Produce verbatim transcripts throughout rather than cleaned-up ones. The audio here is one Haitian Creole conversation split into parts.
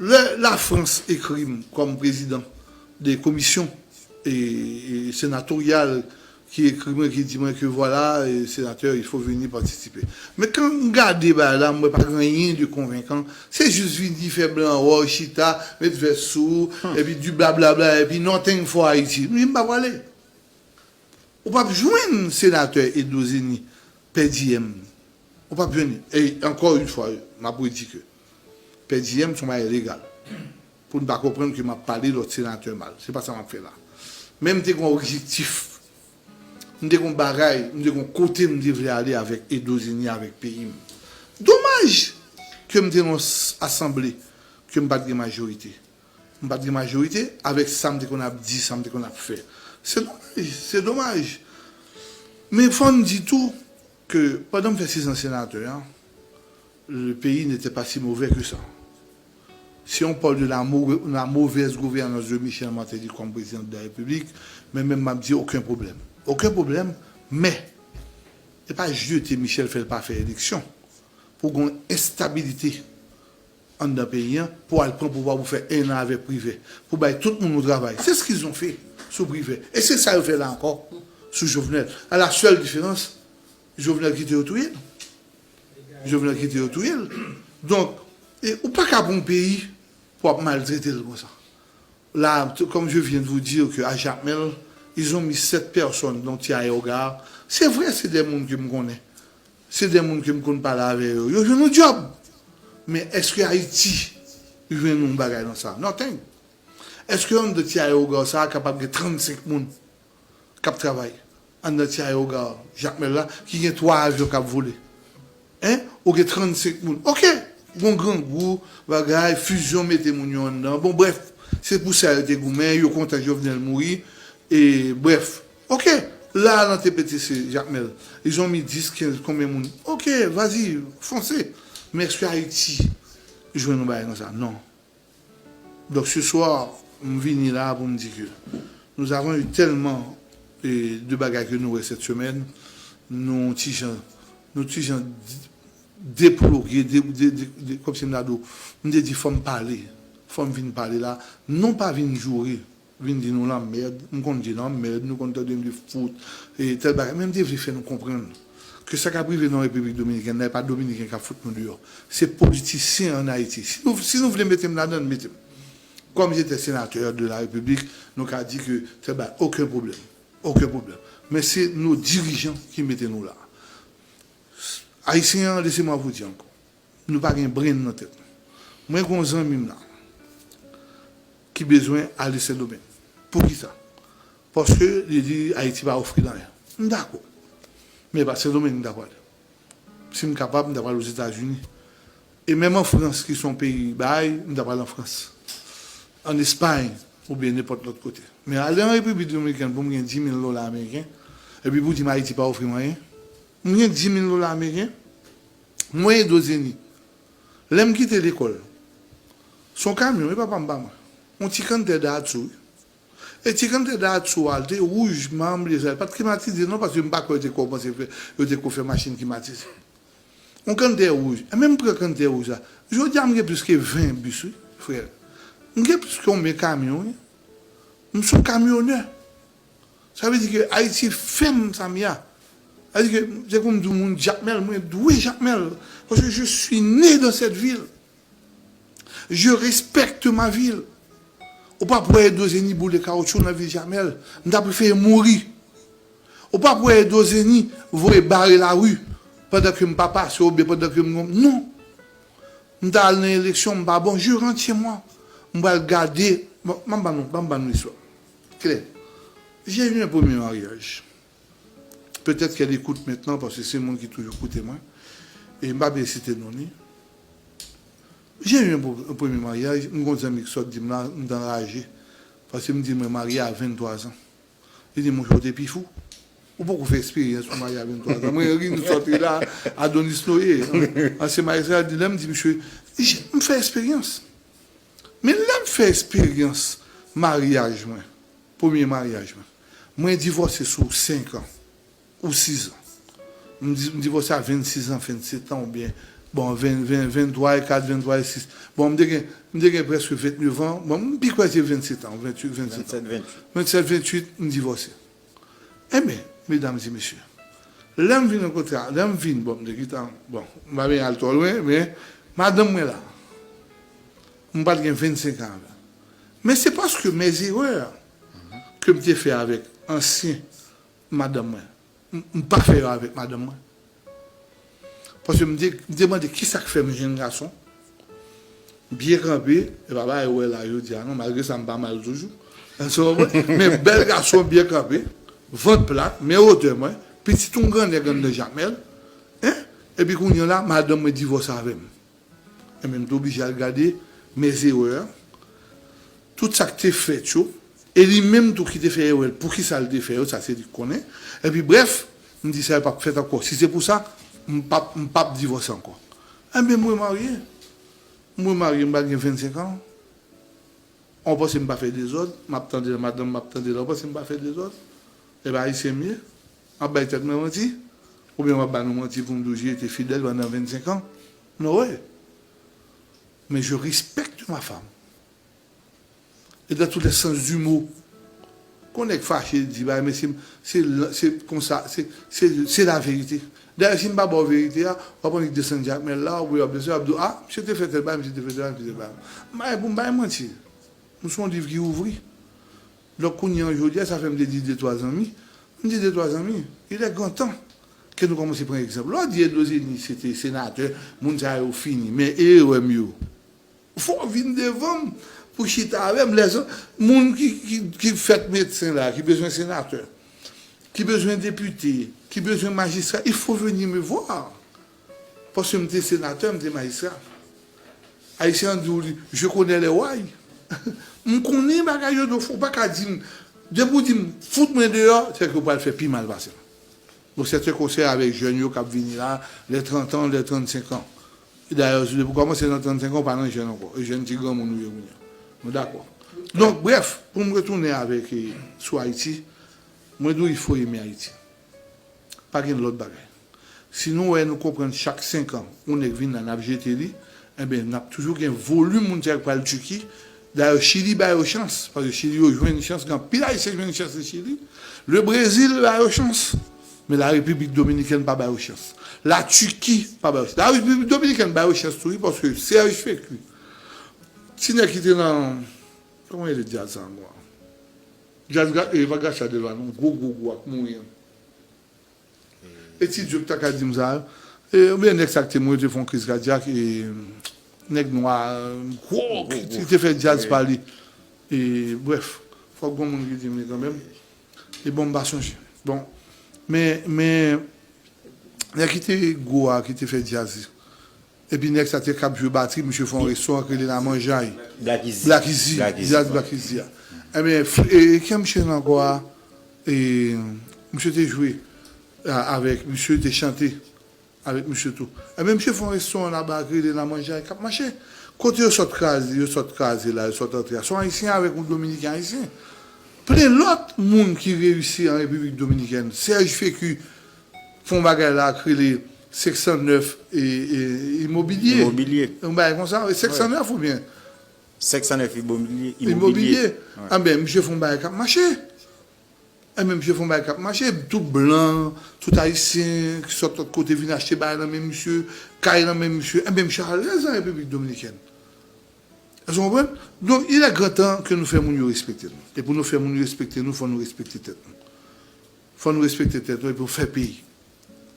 Lè Lafrans ekri m kòm prezidan de komisyon e, e senatoryal ki ekri mwen, ki di mwen ke vwala, e, senatè, il faut venir participer. Men kan m gade bagay la, m wè pa gen anyen de konvenkan. Se jis vini fè blan wòch, chita, met vès sou ou, epi di blablabla, epi nothing for Haiti. M di m pa prale. Ou p ap jwenn senatè Edozeni pèdi M. Ou p ap jwenn li. E ankò yon fwa, m ap redi ke pèdi M se yon bagay legal. Pou n pa konprann ke m ap pale lòt senatè mal. Se pa sa m ap fè la. Men m te gen yon objektif. M te gen yon bagay, m te gen yon kote m te vle ale avèk Edozeni, avèk peyi m. Domaj ke m te nan yon s- asanble ke m pa t gen majorite. M pa t gen majorite avèk sa m te konn ap di, sa m te konn ap fè. Se domaj, se domaj. Men fò n di tou ke pandan m fè sezon senatè a, le pays n'était pas si mauvais que ça. Si on parle de la, mau- la mauvaise gouvernance de Michel Martelly comme président de la République, men menm m ap di okenn pwoblèm. Okenn pwoblèm, men e pa jete Michel fè l pa fè eleksyon pou gen yon enstabilite anndan peyi a, pou al pran pouvwa pou fè en an avèk Privè, pou bay tout moun yo travay. C'est ce qu'ils ont fait sou Privè. E se sa yo fè la ankò sou Jovenel. A la sèl diferans, Jovenel kite yo touye l. Jovenel kite yo touye l. Donk, e, ou pa ka pran yon peyi pou ap maltrete l konsa. Là, t- comme je viens de vous dire que à Jacmel, ils ont mis sept personnes dans Thierry Hogar. C'est vrai, c'est des moun ke m konnen. Se de moun ke m konn pale avè yo. Yo jwenn yon djòb. Men èske Ayiti jwenn yon bagay nan sa? Nothing. Èske anndan Thierry Hogar sa a kapab gen trannsenk moun k ap travay anndan Thierry Hogar Jacmel la, ki gen twa avyon k ap vole? Hein? Ou gen trannsenk moun. Oke, gon grangou, bagay, fizyon mete moun yo anndan. Bon, brèf, se pou sa yo te goumen, yo kontan Jovenel mouri. E, brèf, oke, la nan T P T C Jacmel, ils ont mis dix, quinze, konbyen moun? Oke, vas-y, fonse. Men èske Ayiti jwenn yon bagay nan sa? Non. Donk, ce soir, m vini la pou m di ke nous avons eu tellement, e, de bagay ke nou wè cette semaine, nou ti jan, nou ti jan d- deploge, de, de, de, de, kòmsi m ta di w, m te di fò m pale, fò m vin pale la, non pa vin joure, vin di nou lanmèd, m konn di lanmèd, nou konn tande m di fout, e tèl bagay, men m te vle fè nou konprann ke sa k ap rive nan Repiblik Dominikèn la, e pa Dominiken k ap fout nou deyò. Se politisyen ann Ayiti. Si nou, si nou vle mete m ladan, mete m. Comme j'étais sénateur de la République, nou ka di ke tèl bagay, okenn pwoblèm. Okenn pwoblèm. Men se nou dirijan ki mete nou la. Ayisyen an, laissez-moi vous dire encore, nou pa gen brain nan tèt nou. Mwen gen yon zanmi m la ki bezwen ale Sendomeng. Poukisa? Paske li di Ayiti pa ofri l anyen. M dakò. Men e pa Sendomeng m ta prale. Si m kapab, m ta prale Ozetazini. E menm an Frans, ki se yon peyi bay, m ta prale an Frans. An Espay, oubyen nenpòt lòt kote. Men ale an Repiblik Dominikèn pou m gen dis mil dola ameriken, epi pou di m Ayiti pa ofri m anyen. M gen dis mil dola ameriken. Mwen Edozeni. Lè m kite lekòl, se yon kamyon, wi, papa m ba mwen. Yon ti kanntè Daihatsu, wi. E ti kanntè Daihatsu a, l te wouj, m pa janm bliye sa. Li pa t klimatize non, paske m pa kwè yo te kòmanse fè, yo te ko fè machin klimatize. Yon kanntè wouj. E men m pran kanntè wouj la. Jodi a, m gen plis ke ven bis, wi, frè. M gen plis ke yon men kamyon, wi. M se yon kamyonè. Sa vle di ke Ayiti fè m sa m ye a. Sa vle di ke, se pou m di moun Jakmèl, mwen dwe Jakmèl. Paske je suis né dans cette ville. Je respecte ma ville. Ou p ap wè Edozeni boule kawotchou nan vil Jakmèl. M ta prefere mouri. Ou p ap wè Edozeni voye bare lari pandan ke m pa pase oubyen pandan ke m, non. M ta al nan eleksyon, m pa bon, je rentre chez moi. M pral gade, bon, m ap ban nou, m ap ban nou istwa. Klè. J'ai eu un premier mariage. Peut-être qu'elle écoute maintenant, paske se moun ki toujou koute mwen. E m pa bezwen site non li. J'ai eu un pre- un premier mariage, m gon zanmi ki sot di m la, m t anraje. Paske m di mwen marye a venntwa zan. Li di, monchè, ou te pi fou. Ou poko fè eksperyans pou marye a venntwa zan. Mwen ri, m sot ri la, Adonis Noye, ansyen majistra, di lè m di misye, m fè eksperyans. Men lè m fè eksperyans maryaj mwen, premye maryaj mwen, mwen divòse sou senk an ou sis an. M di- m divòse a vennsis an, vennset an oubyen Bon, ven, ven, venntwa e kat, venntwa e sis. Bon, m te gen, m te gen prèske vennèf an. Bon, m pi kwè se vennsetan, venntuit, vennsetan. Vennsèt, venntuit. Vennsèt, venntuit, m divòse. Enben, medam e mesye, lè m vin rankontre, lè m vin, bon, m te gentan, bon, m pa vin al twò lwen, men madanm mwen la, m pa t gen vennsenk an avè l. Men se paske mes erreurs ke m te fè avèk ansyen madanm mwen, m, m pa fè yo avèk madanm mwen. Paske m te, m te mande kisa k fè m jèn gason byen kanpe, e pa bagay ou wè la jodi a non, malgre sa m pa mal toujou. Èske w konprann? Men bèl gason byen kanpe, vant plat, men wotè mwen, pitit yon grannèg anndan Jakmèl, en? Epi kounye a la, madanm mwen divòse avè m. Enben, m te oblije al gade mes erreurs, tout sa k te fèt yo, e li menm tou ki te fè erè l, poukisa l te fè yo, sa se li k konnen. Epi brèf, m di sa yo p ap fèt ankò. Si se pou sa, m p ap, m p ap divòse ankò. Enben, m remarye. M remarye, m pa t gen vennsenk an. Ou panse m pa fè dezòd, m ap tande madanm, m ap tande la, ou panse m pa fè dezòd? E pa ayisyen m ye? M ap bay tèt mwen manti? Oubyen m ap ba nou manti pou m di w je rete fidèl pandan vennsenk an? No way. Men je respecte ma femme. Et dans tous les sens du mot. Kon nèg fache di bagay, men se, se, se konsa, se, se, se la verite. Dayè, si m pa ba w verite a, w ap annik desann Jakmèl la, oubyen w ap desann, w ap di, a, misye te fè tèl bagay, misye te fè tèl bagay, misye te fè tèl bagay. M pa gen pou m bay manti. M se yon liv ki ouvri. Donk, kounye a, jodi a, sa fè m te di de twa zanmi. M di de twa zanmi, il est grand temps que nou kòmanse pran egzanp. Lè w di Edozeni se te senatè, moun sa yo fini, men erè m yo. Fò w vin devan m pou chita avè m. Lèzòt, moun ki, ki, ki fèt medsen la, ki bezwen senatè, ki bezwen depite, ki bezwen majistra, il faut venir me voir. Paske m te senatè, m te majistra. Ayisyen an di w li, je connais les way. M konnen bagay yo, donk ou pa ka di m, depi w di m, fout mwen deyò, se ke w pral fè pi mal pase m. Bon, c'est un conseil avec jeunes yo k ap vini la, les trente ans, les trente-cinq ans. E dayè, depi w kòmanse nan trannsenk an, w pa nan jèn ankò. E jèn ti granmoun ou ye kounye a. Nou dakò. Donk, brèf, pou m retounen avèk, eh, sou Ayiti, mwen di w, il faut aimer Haïti. Pa gen lòt bagay. Si nou wè nou konprann chak senk an, yon nèg vin la, n ap jete li, enben, n ap toujou gen volim moun sa yo k pral Tiki. Dayè, Chili ba yo chans, paske Chili yo jwenn chans, gen anpil Ayisyen jwenn chans nan Chili. Le Brezil ba yo chans, men la Repiblik Dominikèn pa ba yo chans. La Tiki pa ba yo chans. La Repiblik Dominikèn ba yo chans tou, wi, paske Serge Fécu, ti nèg ki te nan, kòman rele djaz sa ankò? Djaz, e pa Gracia Delva, non, gwo, gwo, gwo ak mouri an. E ti Djo k ta ka di m sa. E, oubyen nèg sa k te mouri te fè yon kriz kadyak, e, nèg nwa, gwo, ki, ki te fè djaz pa li. E, brèf, fòk gon moun ki di m li kanmenm. E bon, m pa sonje. Bon, men, men, nèg ki te gwo a, ki te fè djaz. Epi nèg sa te k ap jwe batri, misye fè yon restoran ki rele Lamanjay. Black Easy. Black Easy. Black Easy. Jazz Black Easy a. Ebyen, e, e, ki misye nan ankò a? E, misye te jwe a, avèk, misye te chante avèk misye tou. Ebyen, misye fè yon restoran laba ki rele Lamanjay k ap mache. Kote yo sot kraze, yo sot kraze la, yo sot antre a? Se yon Ayisyen avèk yon Dominiken Ayisyen. Plen lòt moun ki reyisi an Repiblik Dominikèn. Serge Fécu fè yon bagay la k rele senk san nèf e, e, imobilye. Imobilye. Yon bagay konsa, senk san nèf oubyen? Senk san nèf imobilye. Imobilye. Imobilye. Anben, misye fè yon bagay k ap mache. Anben, misye fè yon bagay k ap mache. Tout blan, tout ayisyen ki sot lòt kote vin achte bagay nan men misye, kay nan men misye. Anben, misye alèz an Repiblik Dominikèn. Èske w konprann? Donk, il est grand temps que nou fè moun yo respekte nou. E pou nou fè moun yo respekte nou, fò nou respekte tèt nou. Fò nou respekte tèt nou epi nou fè peyi.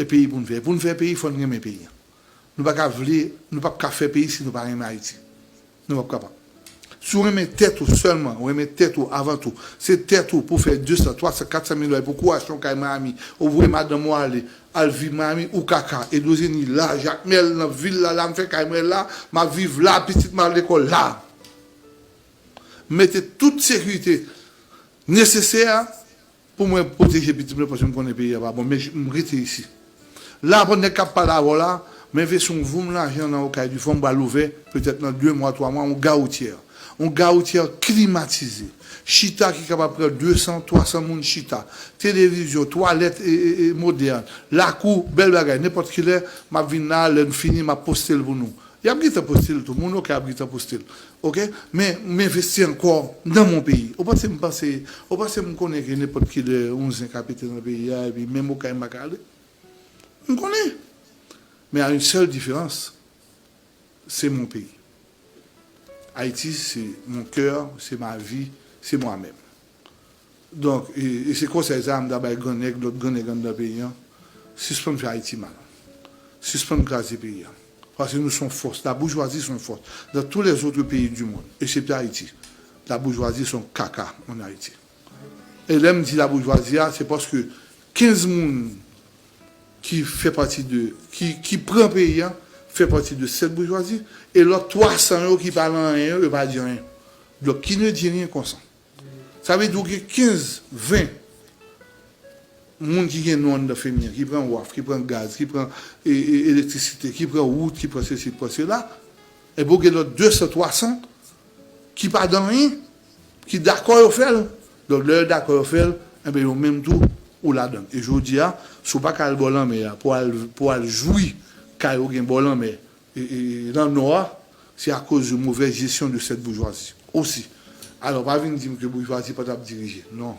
E peyi pou nou fè. E pou nou fè peyi, fò nou renmen peyi a. Nou pa ka vle, nou p ap ka fè peyi si nou pa renmen Ayiti. Nou p ap kapab. Si w renmen tèt ou sèlman, w renmen tèt ou avan tou, se tèt ou pou fè de san, twa san, kat san mil dola, pou kou achte yon kay Miami, ou voye madanm ou ale, al viv Miami, ou kaka, Edozeni la, Jakmèl nan vil la, la m fè kay mwen la, m ap viv la, pitit mwen al lekòl la. Mete tout sekirite nesesè pou mwen pwoteje pitit mwen, paske m konnen peyi a pa bon, men m rete isi. La, pou nèg k ap pale avè w la, M envesti yon voum lajan nan Okay Dufon, m pral ouvè, petèt nan de mwa, twa mwa, yon gare routière. Yon gare routière klimatize. Chita ki kapab pran de san, twa san moun chita. Televizyon, twalèt e, e, e modèn. Lakou, bèl bagay. Nenpòt ki lè, m ap vin la, lè n fini, m ap poste l pou nou. Y ap gentan poste l tou. Moun Okay ap gentan poste l. Oke? Men, m envesti ankò nan mon peyi. Ou panse m panse, ou panse m konnen ke nenpòt ki lè, yon zen ka pete nan peyi a, epi menm Okay m pa ka ale? M konnen. Men a yon sèl diferans, se mon peyi. Ayiti, se mon kè, se ma vi, se mwa menm. Donk, e, e se konsèy sa a m ta bay gran nèg, lòt gran nèg anndan peyi an, sispann fè Ayiti mal. Sispann kraze peyi a. Paske nou se yon fòs. La boujwazi se yon fòs dans tous les autres pays du monde, excepté Ayiti. La boujwazi se yon kaka an Ayiti. E lè m di la boujwazi a, se paske kenz moun ki fè pati de, ki, ki pran peyi a, fè pati de sèt boujwazi, e lòt twa san yo ki pa nan anyen yo, yo pa di anyen. Donk, qui ne dit rien consent. Sa vle di ou gen kenz, ven moun ki gen non anndan femi an, ki pran waf, ki pran gaz, ki pran e, e, elektrisite, ki pran wout, ki pran sesi, ki pran sela, epi ou gen lòt de san, twa san ki pa dan anyen, ki dakò yo fè l. Donk, lè yo dakò yo fè l, enben, yo menm tou, ou ladan l. E jodi a, si w pa ka al bò lanmè a pou al, pou al jwi kay ou gen bò lanmè, e, e, nan nò a, se akoz de movèz jesyon de sèt boujwazi osi. Alò, pa vin di m ke boujwazi pa t ap dirije. Non.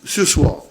Ce soir,